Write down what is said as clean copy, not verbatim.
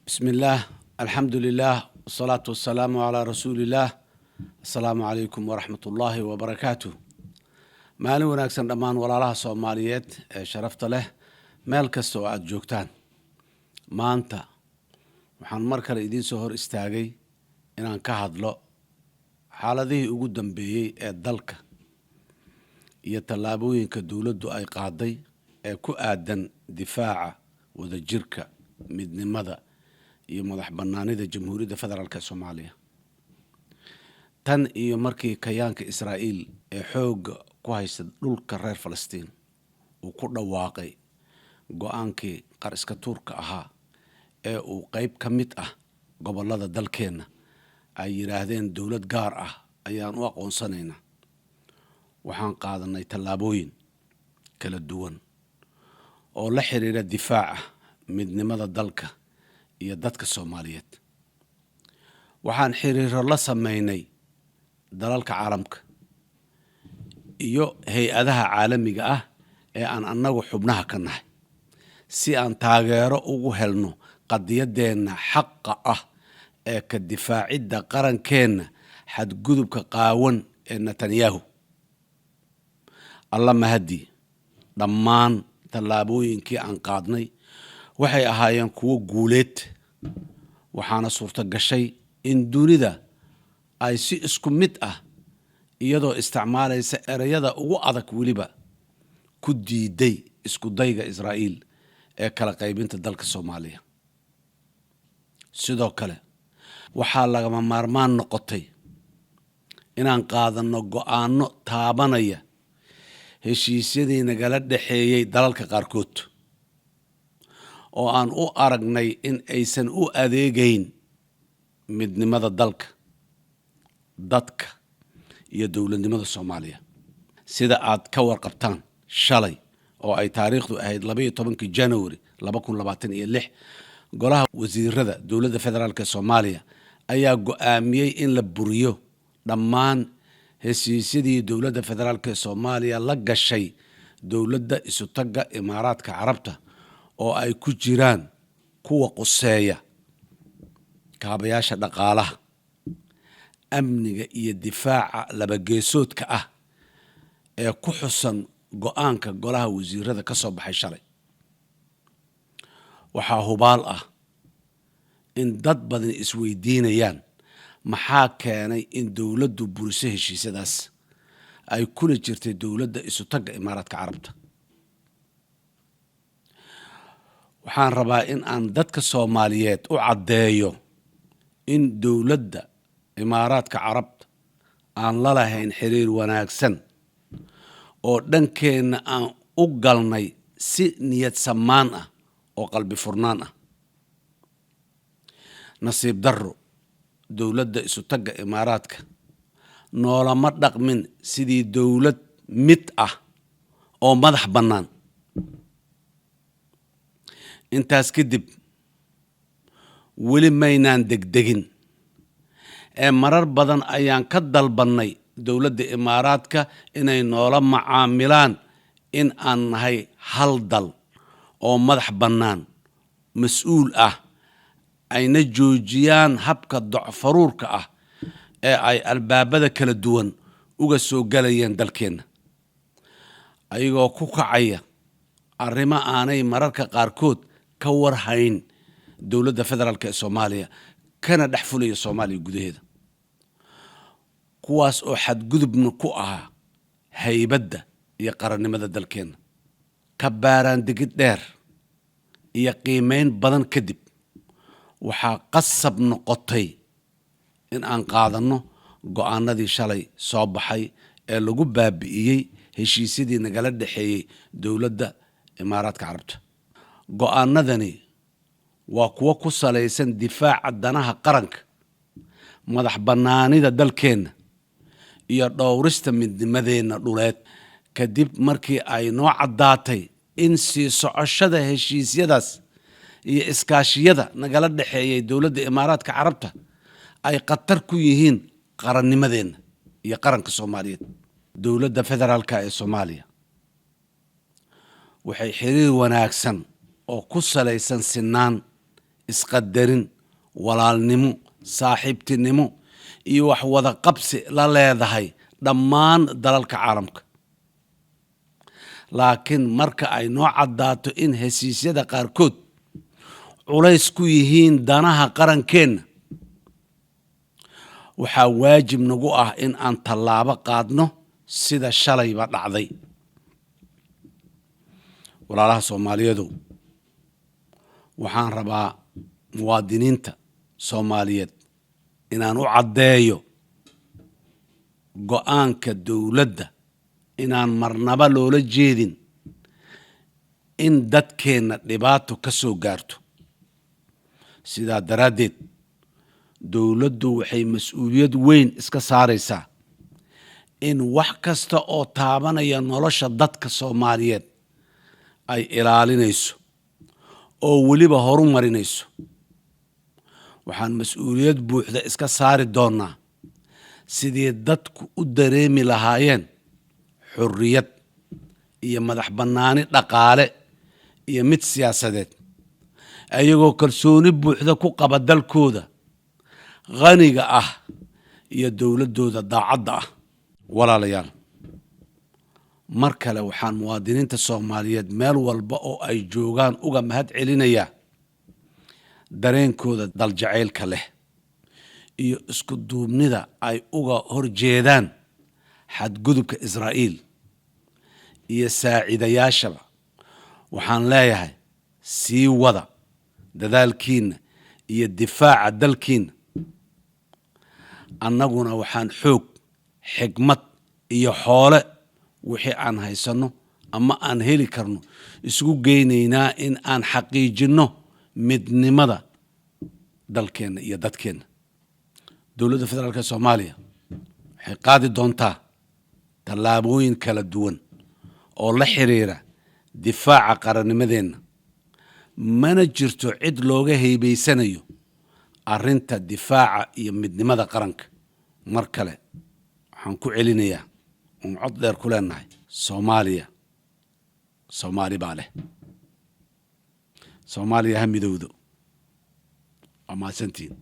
بسم الله، الحمد لله، والصلاة والسلام على رسول الله. السلام عليكم ورحمة الله وبركاته. Maalin wanaagsan dhammaan walaalaha Soomaaliyeed ee sharafta leh, meel kasta oo aada joogtaan. Maanta waxaan mar kale idiin soo hor istaagay inaan ka hadlo xaaladihii ugu dambeeyey ee dalka iyo tallaabooyinka dowladdu ay qaaday ee ku aadan difaaca wadajirka, midnimada iyo madax bannaanida Jamhuuriyadda Federaalka Soomaaliya. Tan iyo markii kayaanka Israa'iil ee xoogga ku haysta dhulka reer Falastiin uu ku dhawaaqay go-aankii qar iska tuurka ahaa ee uu qeyb ka mid ah gobollada dalkeenna ay yidhaahdeen dowlad gaar ah ayaan u aqoonsanaynaa, waxaan qaadanay tallaabooyin kala duwan oo la xiriira difaaca midnimada dalka iyo dadka Soomaaliyeed. Waxaan xiriiro la sameynay dalalka caalamka iyo hay-adaha caalamiga ah ee aan annagu xubnaha ka nahay si aan taageero ugu helno qadiyaddeenna xaqa ah ee ka difaacidda qarankeenna xadgudubka qaawan ee Netanyahu. Alla mahadi, dhammaan tallaabooyinkii aan qaadnay waxay ahaayeen kuwo guuleed, waxaana suurto gashay in dunida ay si isku mid ah, iyadoo isticmaalaysa ereyada ugu adag weliba, ku diiday isku dayga Israa'iil ee kala qaybinta dalka Soomaaliya. Sidoo kale, waxaa lagama maarmaan noqotay inaan qaadanno go-aanno taabanaya heshiisyadii nagala dhexeeyey dalalka qaarkood oo aan u aragnay in aysan u adeegayn midnimada dalka, dadka iyo dowladnimada Soomaaliya. Sida aad ka warqabtaan, shalay oo ay taariikhdu ahayd 12-kii January 2026, golaha wasiirada dowladda federaalka Soomaaliya ayaa go-aamiyey in la buriyo dhammaan heshiisyadii dowladda federaalka Soomaaliya la gashay dowladda Isutagga Imaaraadka Carabta, oo ay ku jiraan kuwa quseeya kaabayaasha dhaqaalaha, amniga iyo difaaca labageesoodka ah ee ku xusan go-aanka golaha wasiirada ka soo baxay shalay. Waxaa hubaal ah in dad badan isweydiinayaan maxaa keenay in dowladdu buriso heshiisyadaas ay kula jirtay dowladda Isutagga Imaaraadka Carabta. Waxaan rabaa in aan dadka Soomaaliyeed u caddeeyo in dowladda Imaaraadka Carabta aan la lahayn xiriir wanaagsan oo dhankeenna aan u galnay si niyad samaan ah oo qalbi furnaan ah. Nasiib darro, dowladda Isutagga Imaaraadka noolama dhaqmin sidii dowlad mid ah oo madax bannaan. Intaas kadib, weli maynaan degdegin ee marar badan ayaan ka dalbannay dowladda Imaaraadka inay noola macaamilaan in aan nahay hal dal oo madax bannaan, mas-uul ah, ayna joojiyaan habka docfaruurka ah ee ay albaabada kala duwan uga soo galayeen dalkeenna, ayagoo ku kacaya arrimo aanay mararka qaarkood ka warhayn dowladda federaalka ee Soomaaliya, kana dhex fulaya Soomaaliya gudaheeda, kuwaas oo xadgudubna ku ahaa haybadda iyo qarannimada dalkeenna. Ka baaraandegid dheer iyo qiimeyn badan kadib, waxaa qasab noqotay in aan qaadanno go-aanadii shalay soo baxay ee lagu baabi'iyey heshiisyadii nagala dhexeeyey dowladda Imaaraadka Carabta. Go-aanadani waa kuwo ku salaysan difaaca danaha qaranka, madax bannaanida dalkeenna iyo dhowrista midnimadeenna dhuleed, kadib markii ay noo caddaatay in sii socoshada heshiisyadaas iyo iskaashiyada nagala dhexeeyay dowladda Imaaraadka Carabta ay khatar ku yihiin qarannimadeenna iyo qaranka Soomaaliyeed. Dowladda federaalka ee Soomaaliya waxay xiriir wanaagsan oo ku salaysan sinaan Isqadarin, walaalnimo, saaxiibtinimo iyo wax wada qabsi la leedahay dhammaan dalalka caalamka. Laakiin marka ay noo caddaato in heshiisyada qaarkood culays ku yihiin danaha qarankeenna, waxaa waajib nagu ah in aan tallaabo qaadno, sida shalayba dhacday. Walaalaha Soomaaliyeedow, waxaan rabaa muwaadiniinta Soomaaliyeed inaan u caddeeyo go-aanka dowladda inaan marnaba loola jeedin in dadkeenna dhibaato ka soo gaarto. Sidaa daraaddeed, dowladdu waxay mas-uuliyad weyn iska saaraysaa in wax kasta oo taabanaya nolosha dadka Soomaaliyeed ay ilaalinayso oo weliba horu marinayso. Waxaan mas-uuliyad buuxda iska saari doonnaa sidii dadku u dareemi lahaayeen xorriyad iyo madax bannaani dhaqaale iyo mid siyaasadeed, ayagoo kalsooni buuxda ku qaba dalkooda qaniga ah iyo dowladdooda daacadda ah. Walaalayaal, mar kale waxaan muwaadiniinta Soomaaliyeed meel walba oo ay joogaan uga mahad celinayaa dareenkooda daljacaylka leh iyo isku duubnida ay uga horjeedaan xadgudubka Israa'iil iyo saaciidayaashaba. Waxaan leeyahay, sii wada dadaalkiinna iyo difaaca dalkiinna. Annaguna waxaan xoog, xigmad iyo xoole wixii aan haysanno ama aan heli karno isugu geynaynaa in aan xaqiijinno midnimada dalkeenna iyo dadkeenna. Dowladda Federaalka Soomaaliya waxay qaadi doontaa tallaabooyin kala duwan oo la xiriira difaaca qarannimadeenna. Mana jirto cid looga haybaysanayo arrinta difaaca iyo midnimada qaranka. Mar kale waxaan ku celinayaa oon cod dheer ku leenahay: Soomaaliya Soomaali baa leh. Soomaaliya ha midowdo. Waa mahadsantihiin.